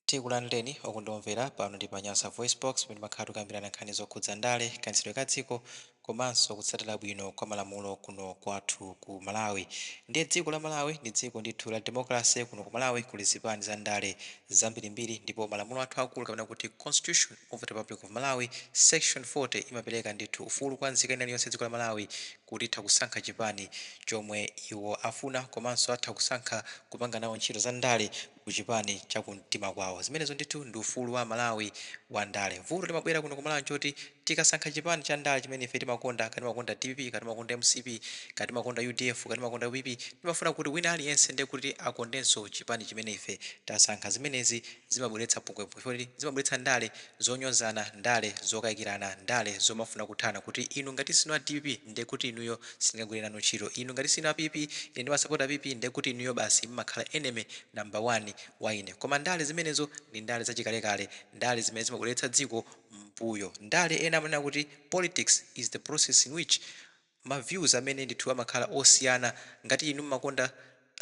Tikulandireni okondwa pano ndi pa Nyasa VoiceBox, pamene timakhala tikukambirana nkhani zokhudza ndale, kayendetsedwe ka dziko komanso kutsatira bwino kwa malamulo kuno kwathu ku Malawi. Ndiye dziko la Malawi ndi dziko ndithu la democracy. Kuno ku Malawi kuli zipani za ndale zambirimbiri, ndipo malamulo athu akulu, kapena kuti Constitution of the Republic of Malawi, section 40, imapereka ndithu ufulu kwa nzika ina iliyonse dziko la Malawi kuti itha kusankha chipani chomwe iwo afuna, komanso atha kusankha kupanga nawo ntchito za ndale ku chipani chakumtima kwawo. Zimenezo ndithu ndi ufulu wa Malawi wa ndale. Vuto limabwera kuno ku Malawi nchoti tikasankha chipani cha ndale chimene ife timakonda, kati timakonda DPP, kati timakonda MCP, kati timakonda UDF, kati timakonda UPP, timafuna kuti wina aliyense ndiye kuti akondenso chipani chimene ife tasankha. Zimenezi zimabweretsa pungwepungwe, zimabweretsa ndale zonyozana, ndale zokayikirana, ndale zomafuna kuthana, kuti inu ngati sinu a DPP ndiye kuti inuyo sindingagwire nanu ntchito, inu ngati sinu a PP, ine ndimasapota PP, ndiye kuti inuyo basi mmakhala enemy number one wa ine. Koma ndale zimenezo ndi ndale zachikalekale, ndale zimene zimabweretsa dziko mbuyo. Ndale, ena amanena kuti politics is the process in which ma views amene ndithu amakhala osiyana, ngati inu mmakonda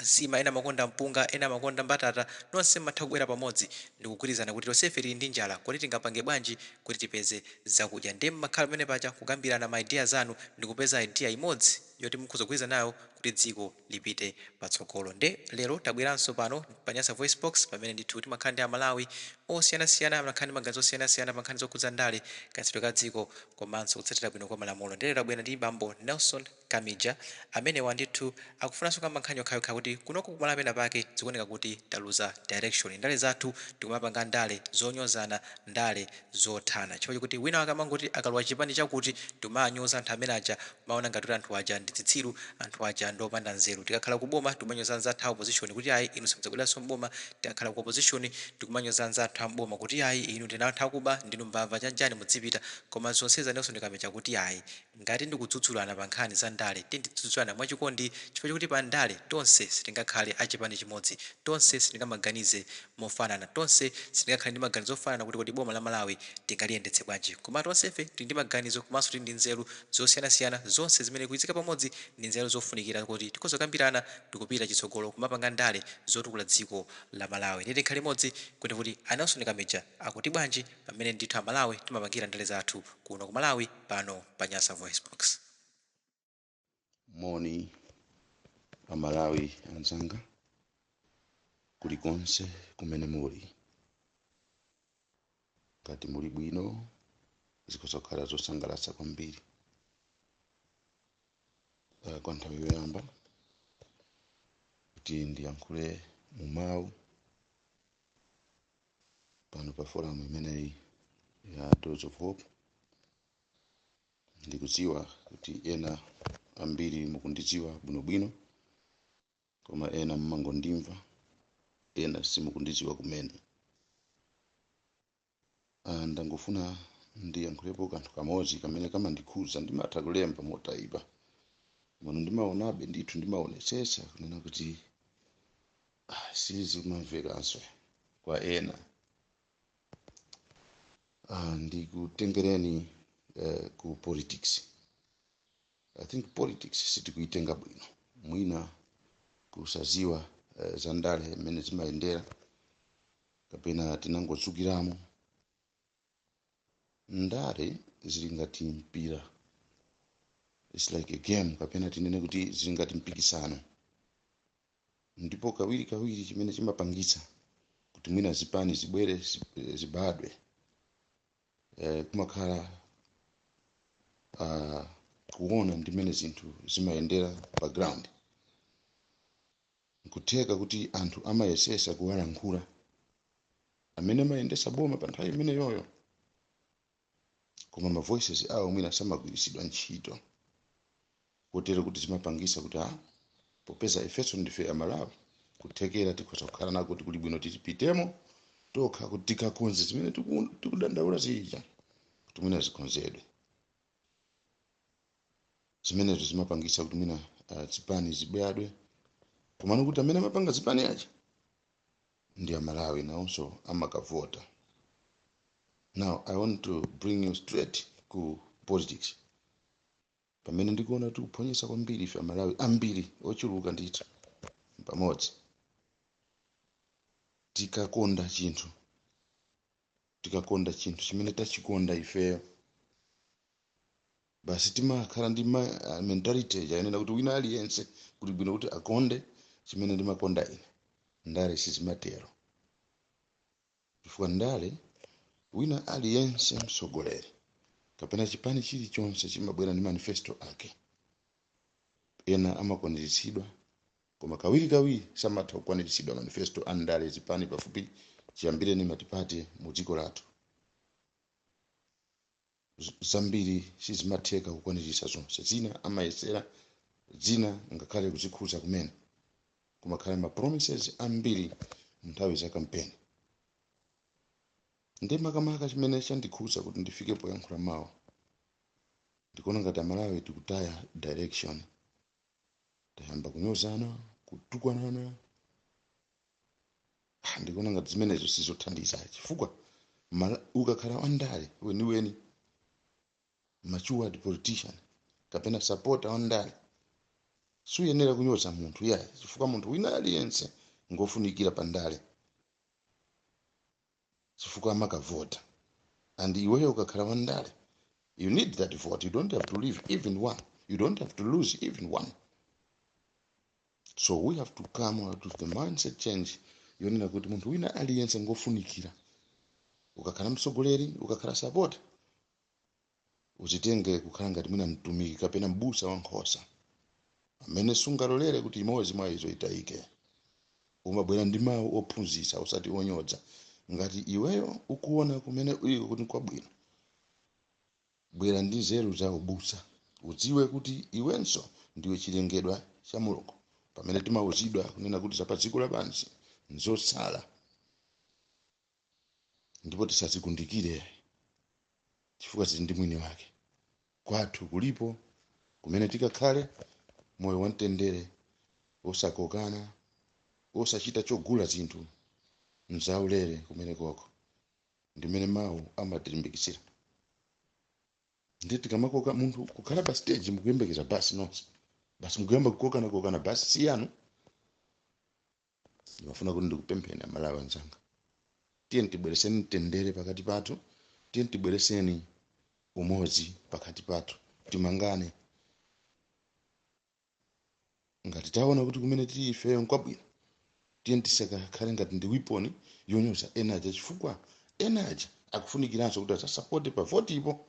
nsima, ena amakonda mpunga, ena amakonda mbatata, nonse mmatha kubwera pamodzi ndikugwirizana kuti tonsefe tili ndi njala, kodi tingapange bwanji kuti tipeze zakudya? Ndiye mmakhala pamene paja kukambirana ma ideas anu ndikupeza idea imodzi yoti mukhoza kugwirizana nayo kuti dziko lipite patsogolo. Nde lero tabweranso pano pa Nyasa Voice Box, pamene ndithu timakhala ndi Amalawi osiyanasiyana, amakhala ndi maganizo osiyanasiyana pa nkhani zokhudza ndale, kayendetsedwe ka dziko komanso kutsatira bwino kwa malamulo. Ndiye lero tabwera ndi bambo Nelson Kamija, amenewa ndithu akufunanso kamba nkhani yokhayokha kuti kunoko kumala pena pake zikuoneka kuti taluza direction. Ndale zathu tikumapanga ndale zonyozana, ndale zothana, chifukwa chokuti wina akamangoti akalowa chipani chakuti, timanyoza anthu amene aja, maona ngati kuti anthu aja ndi zitsiru, anthu aja ndi opanda nzeru. Tikakhala kuboma, timanyoza anzathu a opposition kuti ayi, inu simudzabweranso mboma. Tikakhala ku opposition, tikumanyoza anzathu amboma kuti ayi, inu ndinu anthu akuba, ndinu mbava, chanjani, mudzipita. Koma zonsezi Nelson Kamija kuti ayi, ngati ndikudzudzulana pa nkhani za ndale, tindidzudzulana mwachikondi, chifukwa chokuti pa ndale tonse sitingakhale achipani chimodzi, tonse sitingamaganize mofanana, tonse sitingakhale ndi maganizo ofanana kuti kodi boma la Malawi tingaliyendetse bwanji. Koma tonsefe tili ndi maganizo komanso tili ndi nzeru zosiyanasiyana, zonse zimene kuyizika pamodzi ndi nzeru zofunikira kuti tikhoza kukambirana ndikupita chitsogolo kumapanga ndale zotukula dziko la Malawi. Ndiye tikhale limodzi kuti a Nelson Kamija akuti bwanji pamene ndithu Amalawi timapangira ndale zathu kuno ku Malawi, pano pa Nyasa Voice Box. Moni Amalawi anzanga kulikonse kumene muli. Ngati muli bwino, zikuzokhala zosangalatsa kwambiri. Kwa nthawi yoyamba kuti ndiyankhule mu mawu pano pa forum imeneyi ya Doors of Hope. Ndikudziwa kuti ena ambiri mukundidziwa bwinobwino, koma ena mmangondimva, ena simukundidziwa kumene. Ndangofuna ndiyankhulepo kanthu kamodzi kamene kamandikhuza. Ndimatha kulemba motayipa muno, ndimaonabe ndithu, ndimaonetsetsa kunena kuti sizimamvekanso kwa ena. Ndikutengereni ku politics. I think politics sitikuitenga bwino, mwina kusaziwa za ndale mmene zimayendera, kapena tinangodzukiramo. Ndale zili ngati mpira, it's like a game, kapena tinene kuti zili ngati mpikisano. Ndipo kawiri kawiri chimene chimapangitsa kuti mwina zipani zibwere, zibadwe, kumakhala kuona ndimene zinthu zimayendera pa ground. Nkutheka kuti anthu amayesesa kuwalankhula amene amayendesa boma pa nthawi imeneyoyo, koma ma voices awo mwina samagwiritsidwa ntchito, kotero kuti zimapangisa kuti popeza ifenso ndife Amalawi, kuthekera tikhoza kukhala nako kuti kuli bwino titipitemo tokha kuti tikakonze zimene tikudandaula zija, kuti mwina zikonzedwe. Zimenezo zimapangisa kuti mwina zipani zibadwe, komano kuti amene amapanga zipani aja ndi Amalawi, nawonso amakavota. Now I want to bring you straight ku politics, pamene ndikuona tikuphonyesa kwambiri ife Amalawi ambiri ochuluka ndithu. Pamodzi tikakonda chinthu Tikakonda chinthu chimene tachikonda ifeyo, basi timakhala ndi mentality chayenera kuti wina aliyense kuti bwino kuti akonde chimene ndimakonda ine. Ndale sizimatero, chifukwa ndale, wina aliyense, mtsogoleri kapena chipani chilichonse, chimabwera ndi manifesto ake. Ena amakwaniritsidwa, koma kawirikawiri samatha kukwaniritsidwa manifesto a ndale zipani pafupi chiyambireni multiparty mu dziko lathu. Zambiri sizimatheka kukwaniritsa zonse. Zina amayesera, zina ngakhale kuzikhuza kumene. Kumakhala ma promises ambiri nthawi za kampeni. Ndi makamaka chimene chandikhuza kuti ndifike poyankhula mawu, ndikuona ngati Amalawi tikutaya direction. Tayamba kunyozana, kutukwanana. Ah, ndikuona ngati zimenezo sizothandiza, chifukwa ukakhala wandale weniweni, matured politician kapena supporter wandale, suyenera kunyoza munthu yayi, chifukwa munthu wina aliyense ngofunikira pa ndale, chifukwa amakavota. And iweyo ukakhala wandale, you need that vote. You don't have to leave even one, you don't have to lose even one. So we have to come out of the mindset change yonena kuti munthu wina aliyense ngofunikira. Ukakhala mtsogoleri, ukakhala supporter, uzitenge kukhala ngati mwina mtumiki kapena mbusa wa nkhosa amene sungalolere kuti imodzi mwa izo itayike. Umabwera ndi mawu ophunzitsa, usati onyoza. Ngati iweyo ukuona kumene uliko kuti kwabwino, bwera ndi nzeru za ubusa. Udziwe kuti iwenso ndiwe chilengedwa cha Mulungu, pamene timauzidwa kunena kuti zapa dziko lapansi nzotsala, ndipo tisazikundikire chifukwa zili ndi mwini wake. Kwathu kulipo kumene tikakhale moyo wamtendere, osakokana, osachita chogula zinthu mzaulere. Kumene koko ndimene mawu amatilimbikitsira. Ndi tikamakoka munthu kukhala pa stage, mukuyembekeza basi nonse, basi mukuyamba kukokana kokana, basi siyanu. Ndimafuna kuti ndikupempheni, Amalawi anzanga, tiye tibwereseni mtendere pakati pathu, tiye tibwereseni umodzi pakati pathu, timangane. Ngati taona kuti kumene tili ifeyo nkwabwino, tiye tisakakhale ngati ndi weapon yonyoza ena aja, chifukwa ena aja akufunikiranso kuti azasapote pa votipo.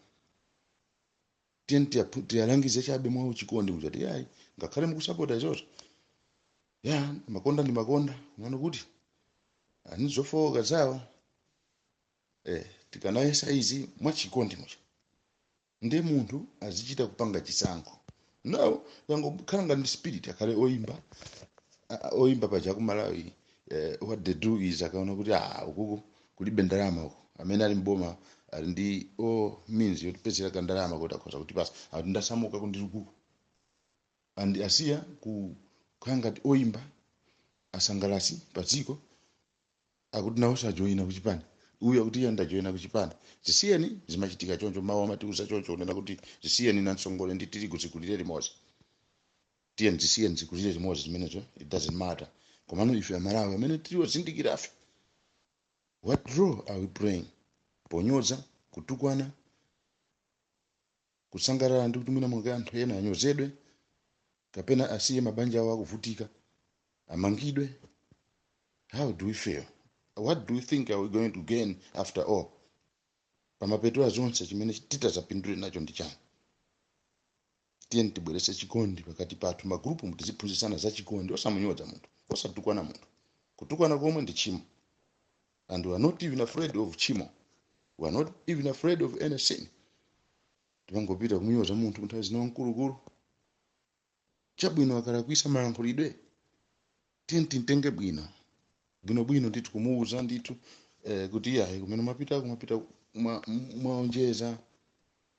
Tiye tiyalangize chabe mwa uchikondi, muchati yayi, ngakhale mukusapota izozo ya makonda ndi makonda, kumano kuti ani zofowoka zawo, tikanayesa izi mwachikondi mucha. Ndi munthu azichita kupanga chisankho. No yangokhala ngati ndi spirit, akhale oyimba. Oyimba paja ku Malawi, what they do is akaona kuti ah, ukuku kulibe ndalama, uku amene ali mboma ali ndi o means yotipezera kandalama kuti akhoza kuti basi akuti ndasamuka kundili kuku, and asiya kukhala ngati oyimba asangalasi pa dziko, akuti nawo sajoyina kuchipani, uyu akuti iye ndajoyina kuchipani. Zisiyeni, zimachitika choncho. Mawu amatiuza choncho kunena kuti zisiyeni nansongole ndi tirigu zikulire limodzi. Tiye zisiyeni zikulire limodzi zimenezo, it doesn't matter. Komano ife Amalawi amene tili ozindikirafe, what role are we playing ponyoza, kutukwana, kusangalala ndi kuti mwina mwake anthu ena anyozedwe kapena asiye mabanja awo akuvutika, amangidwe? How do we feel? What do we think are we going to gain after all? Pamapeto a zonse, chimene titazapindule nacho ndi chani? Tiye tibwerese chikondi pakati pathu. Magrupu mutiziphunzitsana za chikondi, osamunyoza munthu, osatukwana munthu. Kutukwana komwe ndi chimo, and we are not even afraid of chimo, we are not even afraid of any sin. Timangopita kumunyoza munthu nthawi zina wamkulukulu. Chabwino, akalakwisa malankhulidwe, tiye tintenge bwino bwinobwino ndithu kumuuza ndithu, kuti iyayi, kumene mwapita kumapita mwaonjeza,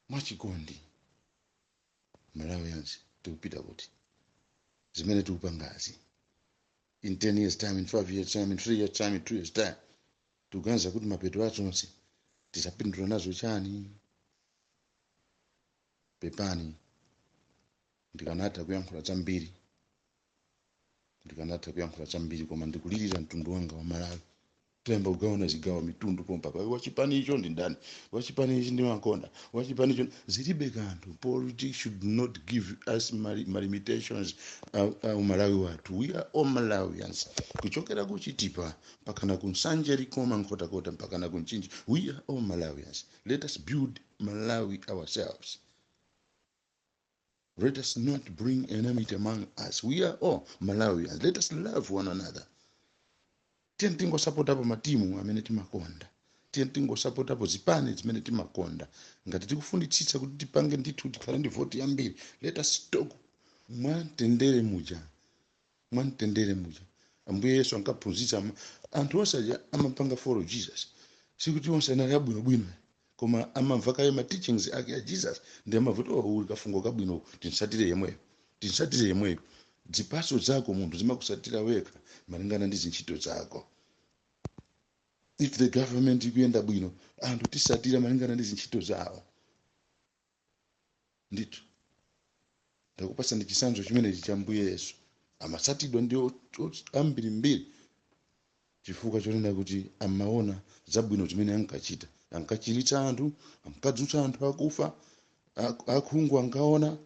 mwachikondi. Malawians, tikupita kuti zimene tikupangazi in 10 years time, in 5 years time, in 3 years time, in 2 years time, tikuganiza kuti mapeto azonse tizapindula nazo chani? Pepani, ndikanatha kuyankhula zambiri, ndikanatha kuyankhula zambiri, koma ndikulirira mtundu wanga wa Malawi. Tayamba kugawana zigawo, mitundu pompa pa wachipani icho ndi ndani, wachipani ichi ndi makonda wachipani icho. Zilibe kanthu. Politics should not give us ma limitations a Malawi wathu. We are all Malawians, kuchokera ku Chitipa mpakana ku Nsanje, Likoma, Nkhotakota mpakana ku Mchinji. We are all Malawians. Let us build Malawi ourselves. Let us not bring enmity among us. We are all Malawians. Let us love one another. Tiye tingosapotapo matimu amene timakonda, tiye tingosapotapo zipani zimene timakonda. Ngati tikufunitsitsa kuti tipange ndithu, tikhale ndi voti yambiri, let us talk mwamtendere muja, mwamtendere muja Ambuye Yesu ankaphunzitsa. Anthu onse aja amapanga follow Jesus, sikuti onse anali abwinobwino, koma amamva kaye ma teachings ake a Jesus ndi amamva kuti, "Oh, uli kafungo kabwino, tinsatire yemweyo, tinsatire yemweyo." Zipatso zako munthu zimakusatira wekha malingana ndi zintchito zako. If the government ikuyenda bwino, anthu tisatira malingana ndi zintchito zawo. Ndithu ndakupasani chitsanzo chimenechi cha Mbuye Yesu, amasatidwa ndi ambirimbiri chifukwa chonena kuti amaona zabwino zimene ankachita. Ankachiritsa anthu, ankadzutsa anthu akufa, akhungu ankaona,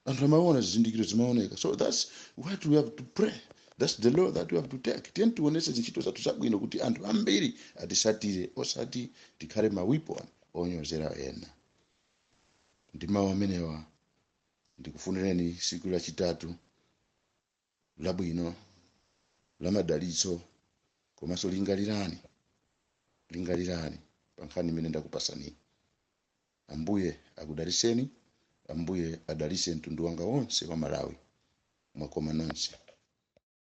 anthu amaona, zizindikiro zimaoneka. So that's what we have to pray. That's the law that we have to take. Tiye tionese zintchito zathu zabwino kuti anthu ambiri atisatire, osati tikhale ma weapon onyozera ena. Ndi mawu amenewa, ndikufunireni siku lachitatu labwino la madalitso. Komanso lingalirani, lingalirani pa nkhani imene ndakupasani. Ambuye akudaliseni, Ambuye adalise mtundu wanga wonse wa Malawi. Mwakoma nonse.